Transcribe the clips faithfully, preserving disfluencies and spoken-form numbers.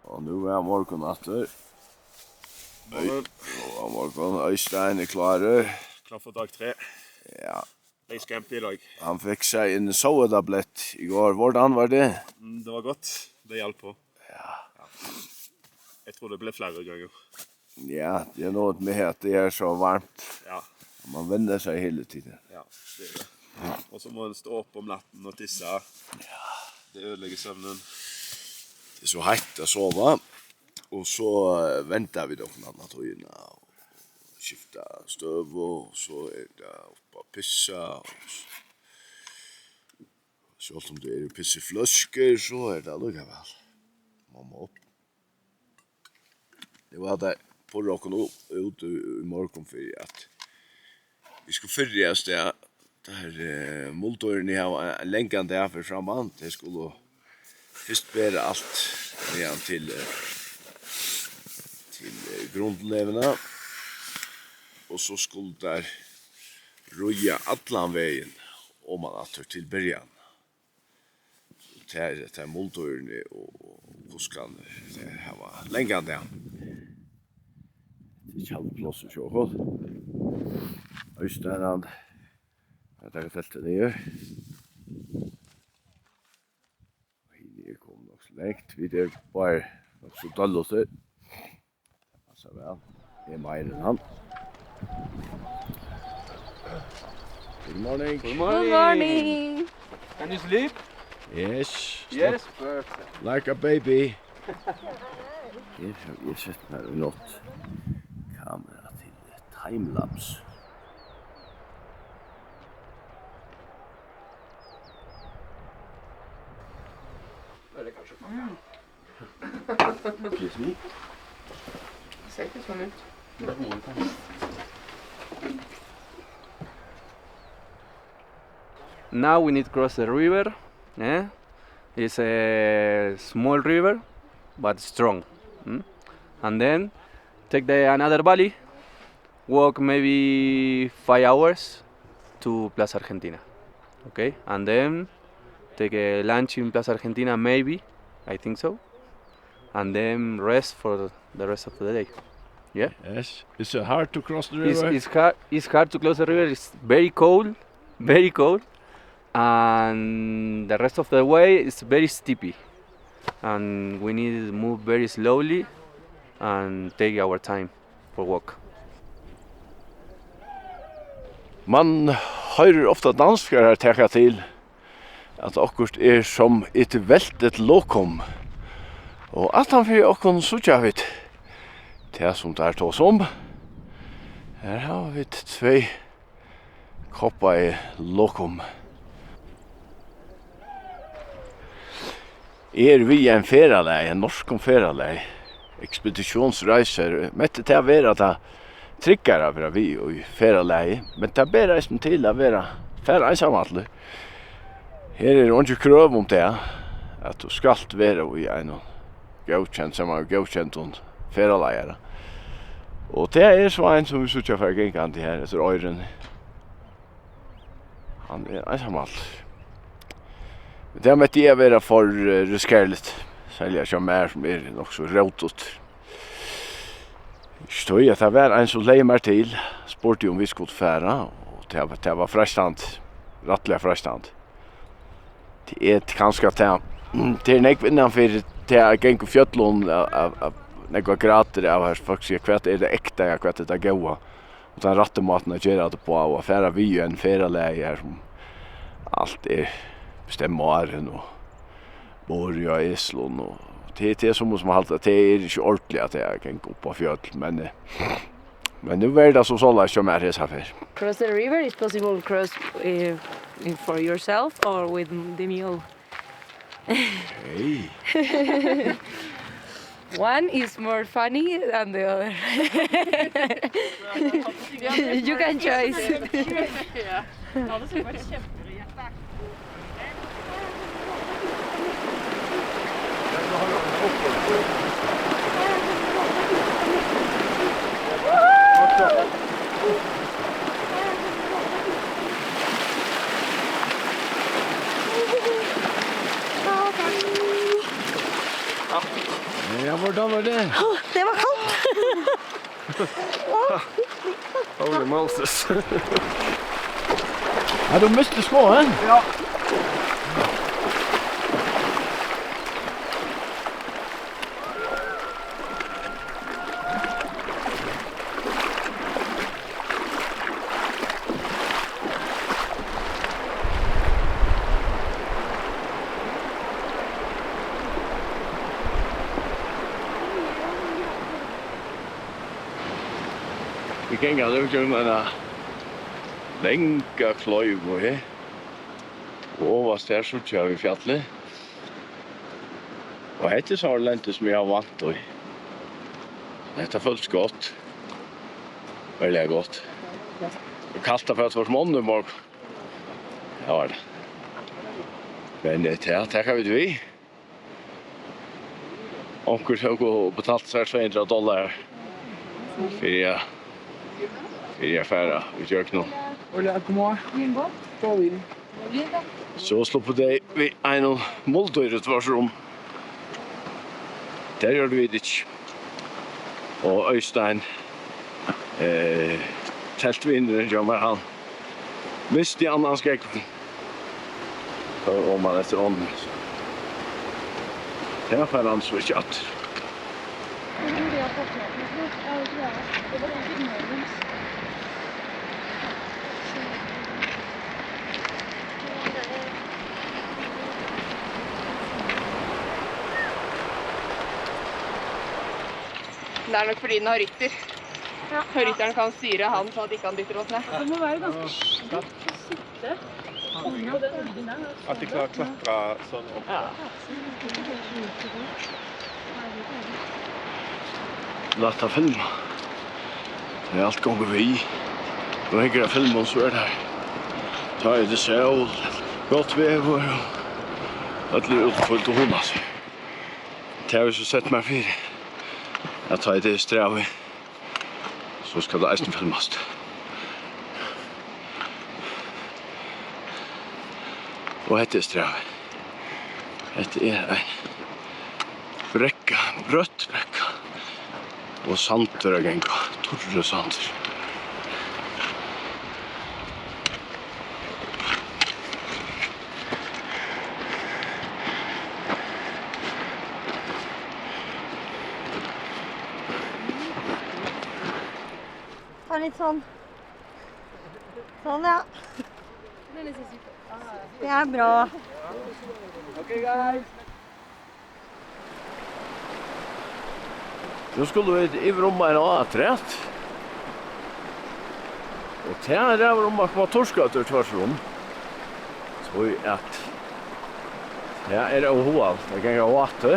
Og nú er morgun aftur. Morgen. Góðan morgun. Øystein er klárur. Klar for dag tre. Ja. Basecamp i dag. Hann fekk seg en sovetablett i går. Hvordan var det? Mm, det var godt. Det hjalp på. Ja. Jeg tror det ble flere ganger. Ja, det er noe med at det er så varmt. Ja. Man vender seg hele tiden. Ja, det er det. Og så må en stå opp om natten og tisse. Ja. Det ødelegger søvnen. Det er så hett å sove. Og så eh, venter vi dere alle togene og skifter støv, og så er det oppe og pisse. Og så, selv om det er pissefløsker, så er det likevel. Man må opp. Det var det på rocken út í, í morgun fyri at vi skulle fyrre av stað. Der eh, moldýrini hava ein langan dag fyri framman. Tey skulu fyrst bera alt niðan til eh, til eh, grundleguna. Og so skulu teir ríða allan vegin oman aftur til byrjan. Tað er, tað er muldýrini og, og kuskarnir, tey hava langan dag. Tað er tjaldpláss hjá okkum. Øystein, hann, hann tekur teltið niður. Og hini eru komin nokk so langt. Vit eru báðir nokk so døllutir. Passar væl. Eg meiri enn hann. Good morning. Good morning. Good morning. Can you sleep? Yes. Yes, perfect. Like a baby. Her havi eg sett mær í nátt kamera til timelapse. Excuse me. Ser ikke sånn ut. Now we need to cross the river. Eh? It's a small river, but strong. Mm? And then take the another valley, walk maybe five hours to Plaza Argentina. Okay? And then take a lunch in Plaza Argentina, maybe. I think so. And then rest for the rest of the day. Yeah? Yes. Is it hard to cross the river? It's, it's hard, it's hard to cross the river. It's very cold, very cold. And the rest of the way is very steepy. And we need to move very slowly and take our time for walk. Man hoyrir ofta danskarar taka til, at okkurt er som et væltet lokum. Og aftan fyri okkum síggja vit tað, sum teir tosa um. Her hava vit tvey koppaði lokum. Eg eri við í einum ferðalagi, einum norskum ferðalagi, Expeditionsreiser. Mætti tað vera tað tryggara at vera við í ferðalagi, men tað ber eisini til at vera, fara einsamallur. Her eru eingi krøv um tað, at tú skalt vera í einum góðkend-, saman við góðkendum ferðaleiðara. Og tað er so ein, sum vit síggja fara gangandi her eftir oyruni. Hann er einsamallur. Men tað mætti eg vera for eh, riskerligt, serliga hjá mær, sum er nokk so rótut. Ikki tí, at tað var ein, sum legði mær til, spurdi, um vit skuldu fara, og tað var, tað var freistandi, rættiliga freistandi. Tað er kanska tað, tað er nógv innanfyri tað at ganga í fjøllunum, av, av, av nógvar gradir av, har fólk siga, hvat er tað ekta, ja, hvat er tað góða? Og tann rætti mátin at gera tað uppá, og at fara við í einum ferðalagi har, sum alt er bestemt áðrenn, og borið á eslum, og tað, tað er sum, sum at halda, at tað er ikki ordiliga, at tað er at ganga upp á fjøll, men, eh, men nú verður tað so soleiðis hjá mær hesa ferð. Cross the river is possible cross uh, for yourself or with the mule. Hey. One is more funny than the other. You can choice. Ja. Ja, det skulle vært kjempegøy. Ja, hvordan var det? Åh, det var kaldt. Holy Moses. Ja, du misti skoen. Ja. Vit ganga nú gjøgnum eina langa kleivu her. Og ovast her síggja vit fjallið. Og hetta er so lendið, sum eg havi vant í. Hetta føltist gott. Veldiga gott. Og kalt at fara til Svartmálið í morgun. Ja, var tað. Men, eh, tað, tað taka vit við. Onkur tók og betalti sær tvey hundrað dollarar fyri at, fyri at fara í gjøgnum. Hola, ¿cómo va? Bien, ¿vos? Todo bien. So sluppu tey við einum muldyri tvørtur um. Tað gjørdu vit ikki. Og Øystein, eh, teltvinurin hjá mær, hann misti annan skógvin. Fór oman eftir ánni. Tað fær hann so ikki aftur. Det er nok fordi den har rytter. Ja. Rytteren kan styre han, så at ikke han dytter oss ned. Det må være ganske sjukt å sitte oppå den ryggen der, altså. At de klarer å klatre sånn opp. Ja. Lat tað filma. Tað er alt gongur við. Nú hyggur at filma, so er tað. Tá er tað sól, gott veður og øll eru útihvíld og hugna sær. Tað havi eg so sett mær fyri, at tá ið tað er strævið, so skal tað eisini filmast. Og hetta er strævið. Hetta er ein brekka, brøtt brekka. Og sandur at ganga, turrur sandur. Ta litt sånn. Sånn, ja. Det er bra. Ok, guys. Nú skulu vit yvir um ein á afturat. Og tað er yvir um at koma turrskøytur tvørtur um. Tí at tað er óhugaligt at ganga á vátu.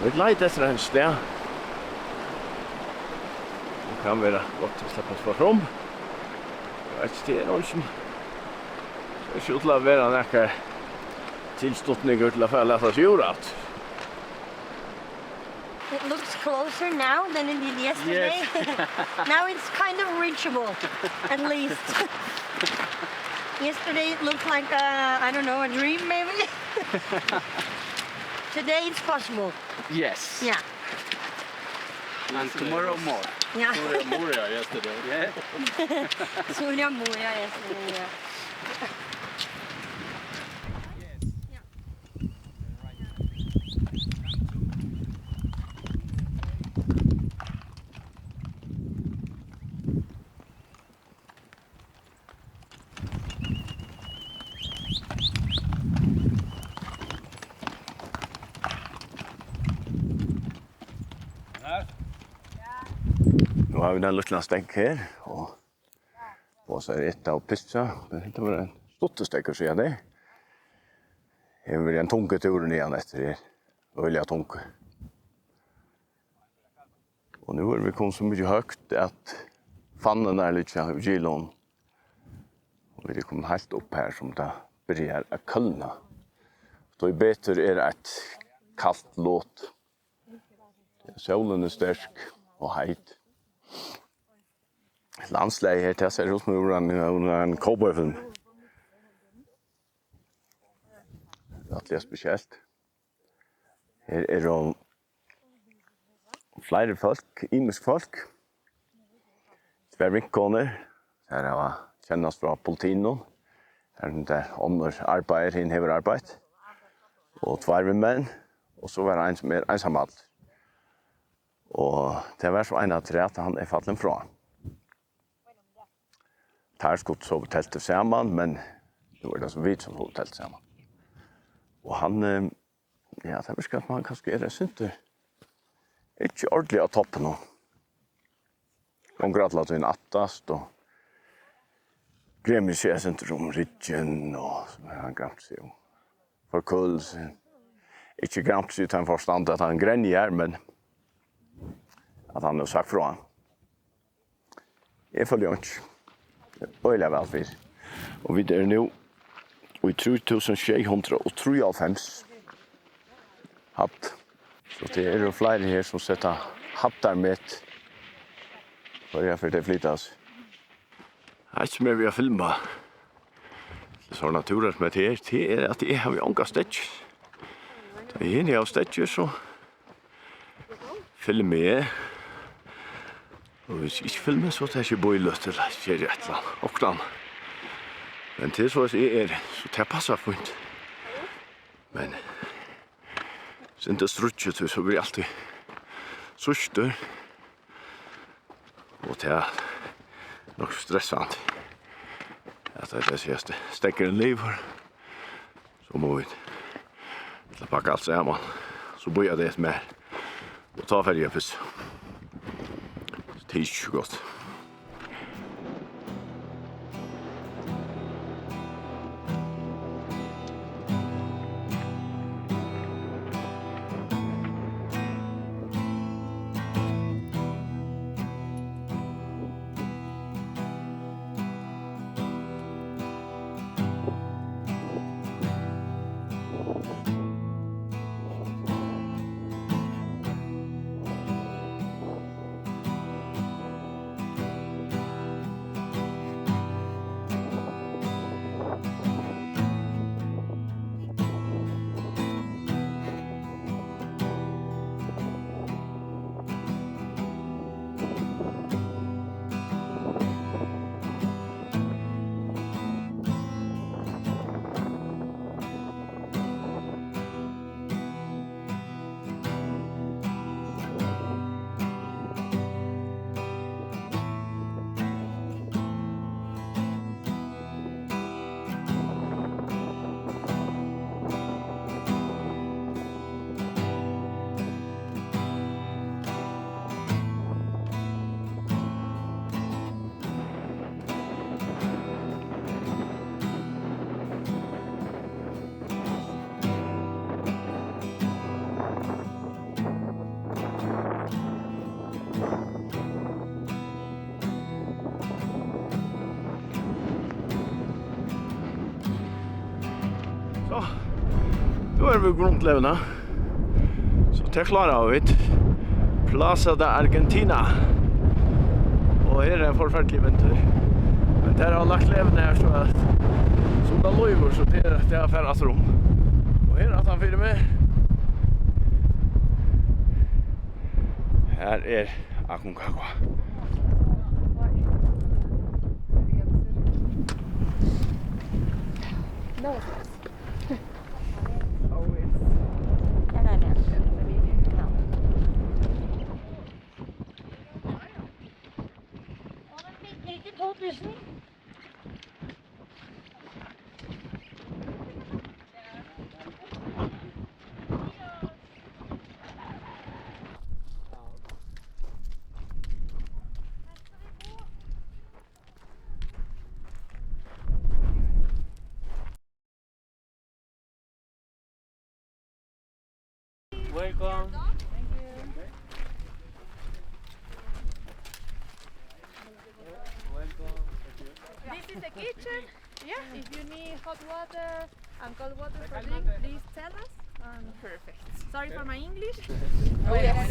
Vit leita eftir einum stað. Tað kann vera gott at sleppa tvørtur um. Eg veit ikki, tað er eingin, tað er ikki út til at vera nakar tilslutningur til at fara at lata seg úr aftur. It looks closer now than it did yesterday. Yes. Now it's kind of reachable, at least. Yesterday it looked like, uh, I don't know, a dream maybe. Today it's possible. Yes. Yeah. And tomorrow more. Yeah. Surya Moria yesterday. Yeah. Surya Moria yesterday, yeah. Nú hava vit ein lítlan steðg her, og fáa sær at eta og pissa, men hetta var ein stuttur steðgur, siga tey. Hevur verið ein tungur túrur niðan eftir her, øgiliga tungur. Og nú eru vit komin so mikið høgt, at fannirnar liggja í kilum. Og vit eru komin heilt upp her, sum tað byrjar at kólna. Tíbetur er eitt kalt lot. Sólin er sterk og heit. Landslagið her, tað sær út sum úr ein, úr ein cowboyfilm. Rættiliga spesielt. Her eru Fleiri fólk, ymisk fólk. Tvær vinkonur, tær hava kennast frá politinum. Har hon tað onnur arbeiðir, hin hevur arbeitt. Og tveir vinmenn, og so var ein sum er einsamallur. Og tað var so ein afturat, hann er fallin frá. Teir skuldu sova í telti saman, men nú er tað so vit sum sova í telti saman. Og hann, eh, ja, tað virkar sum hann kanska er eitt sindur ikki ordiliga á toppinum. Gongur alla tíðina aftast og gremur seg eitt sindur um ryggin og so hevur hann gremt seg um forkølelse. Ikki gremt seg í tann forstand at hann grenjar, men at hann hevur sagt frá. Eg følgi einki. Øgiliga væl fyri. Og vit eru nú í trý túsund sjey hundrað og trýoghálvfems. Hatt. So tað eru fleiri her sum seta hæddarmet. Hvørja ferð tey flyta seg. Eitt sum er við at filma. Tað er so natúrligt, men tað er, tað er at eg havi ongar steðgir. Tá eg hini havi steðgir, so filmi eg. Og hvis eg ikki filmi, so taki eg bíløt ella geri eitt ella annað, okkurt annað. Men tað er so, at eg er, so tað passar fínt. Men sindur struttur, tí so verði eg altíð síðstur. Og tað er nokk stressandi. At tað er, at steðgurin livir. So mugu vit til at pakka alt saman. So bíða tey eftir mær. Og tá fari eg fyrst. Tað er ikki so gott. So, nú eru vit í grundleguni. So, tað kláraðu vit. Plaza da Argentina. Og her er ein forferdiligur vindur. Men tær hava lagt leguna her, so at, sum tað loyvir, so tað er, tað er at fara aftur um. Og her aftan fyri meg, her er Aconcagua. That was nice. Always. Welcome. Welcome. This is the kitchen. Yeah, if you need hot water and cold water for drink, please tell us. Um, perfect. Sorry for my English. Oh, yes.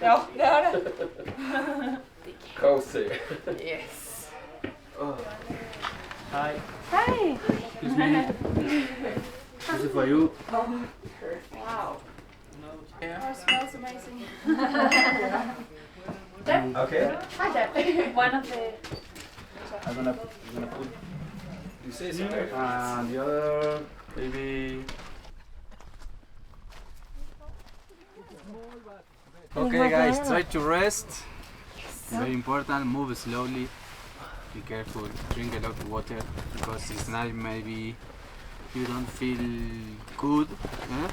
Ja, det er det. Cozy. Yes. Oh. Hi. Hi. Excuse me. This is for you. Wow. Oh, it smells amazing. Jeff? Okay. Hi, Jeff. One of the I'm gonna, I'm gonna put, you say something. And the other, maybe. Okay, guys, try to rest. Very important, move slowly. Be careful, drink a lot of water because this night maybe you don't feel good. Eh?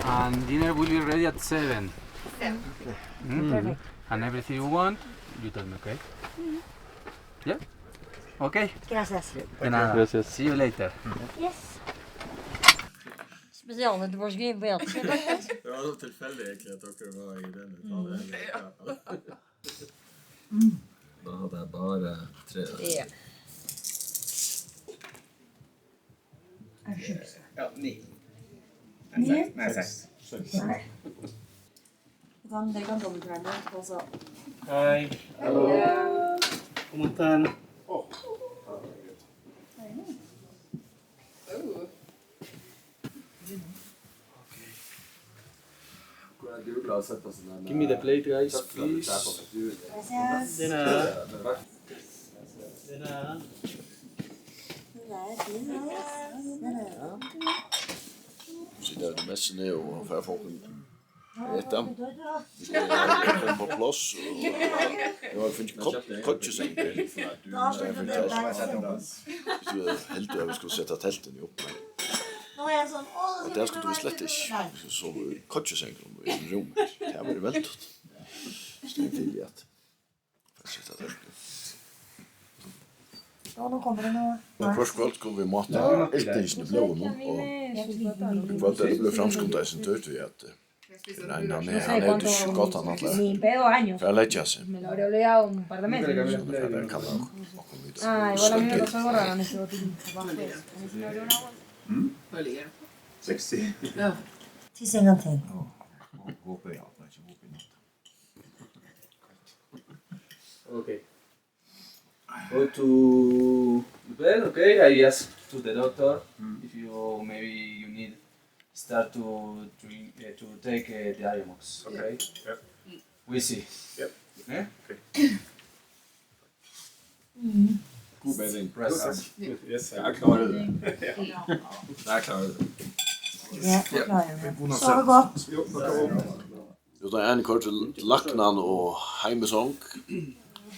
And dinner will be ready at seven. Seven. Mm. Perfect. And everything you want, you tell me, okay? Yeah? Okay? Gracias. De nada. Gracias. See you later. Yes. Spesielt at du får skrive på hjertet. Det var så tilfeldig, egentlig, at dere var i den lokalen. Ja. Da hadde jeg bare tre. Ja. Ja, ni. Ni? Nei, seks. Seks. Nei. Kan, dere kan dobbeltregne, og så Hei. Hallo. Kom og ta en. Give me the plate, guys, please. Gracias. De nada. De nada. Sita í messuni og fara fólk at eta. Vit eru komin upp á pláss, og eg havi fingið kodd-, koyggjuseng. Í staðin fyri telt. Vit hildu, at vit skuldu seta teltini upp, men at tað skuldu vit slett ikki. Vit sóu í koyggjusengum í einum rúmi. Tað var veldigt. So tað er fyri at Seta tað. Ja, nú kemur tað nú. Men hvørt kvøld skulu vit máta eltingina í blóðinum, og í kvøld er tað blivið framskundað eitt sindur, tí at, eh, hann, hann er, hann hevur tað ikki gott, hann ætlar at fara at leggja seg. So tað fer bara at kalla okkum, okkum vita. Sexy. Tissa ein gang til. Okay. Go to the bed, okay? I ask to the doctor if you, maybe you need start to drink, uh, to take, uh, Diamox, okay? Yep. We see. Yep. Eh? Okay. God bedring. Press. Yes, jeg er klar over det. Jeg er klar over det. Ja, forklarer det. Sove godt. Jo, takk. Jú, tá Annie koyrdi til læknan og heim í song.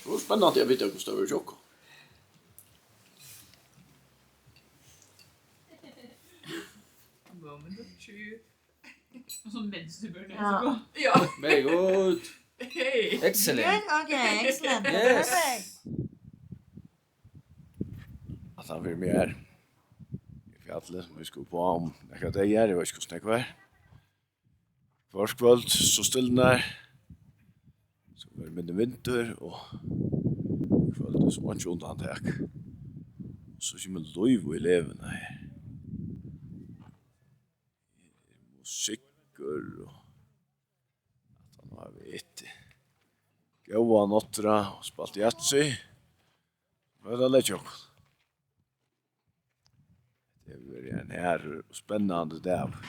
Tað var spennandi at vita, hvussu tað var hjá okkum. Moment of truth. Og sånn mens du bør Ja. Ja. Very good. Hey. Excellent. Good? Okay, excellent. Yes. Perfect. At hann fyri meg er í fjalli, sum vit skulu upp á um nakrar dagar, eg veit ikki, hvussu nógv er. Hvørt kvøld, so stilnar, so verður minni vindur, og kvøldið sum einki undantak. So kemur lív í leguna her. Musikkur og at hann hava etið góða náttina og spælt Yatzy. Nú er tað at leggja okkum. Tað hevur verið ein harður og spennandi dagur.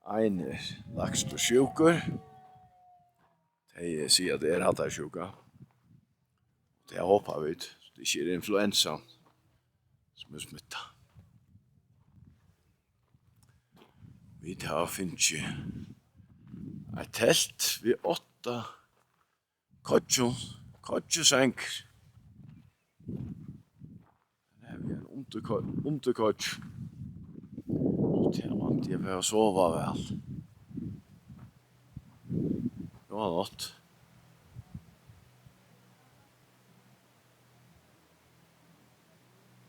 Ein er lagstur sjúkur. Tey siga, at tað er hattarsjúka. Tað hopa vit, tað ikki er influensa, sum er smittað. Vit hava fingið eitt telt við átta koyggjum, koyggjusong. Her hava vit ein undirko-, undirkoyggj. So tað vænti eg fara at sova væl. Góða nátt.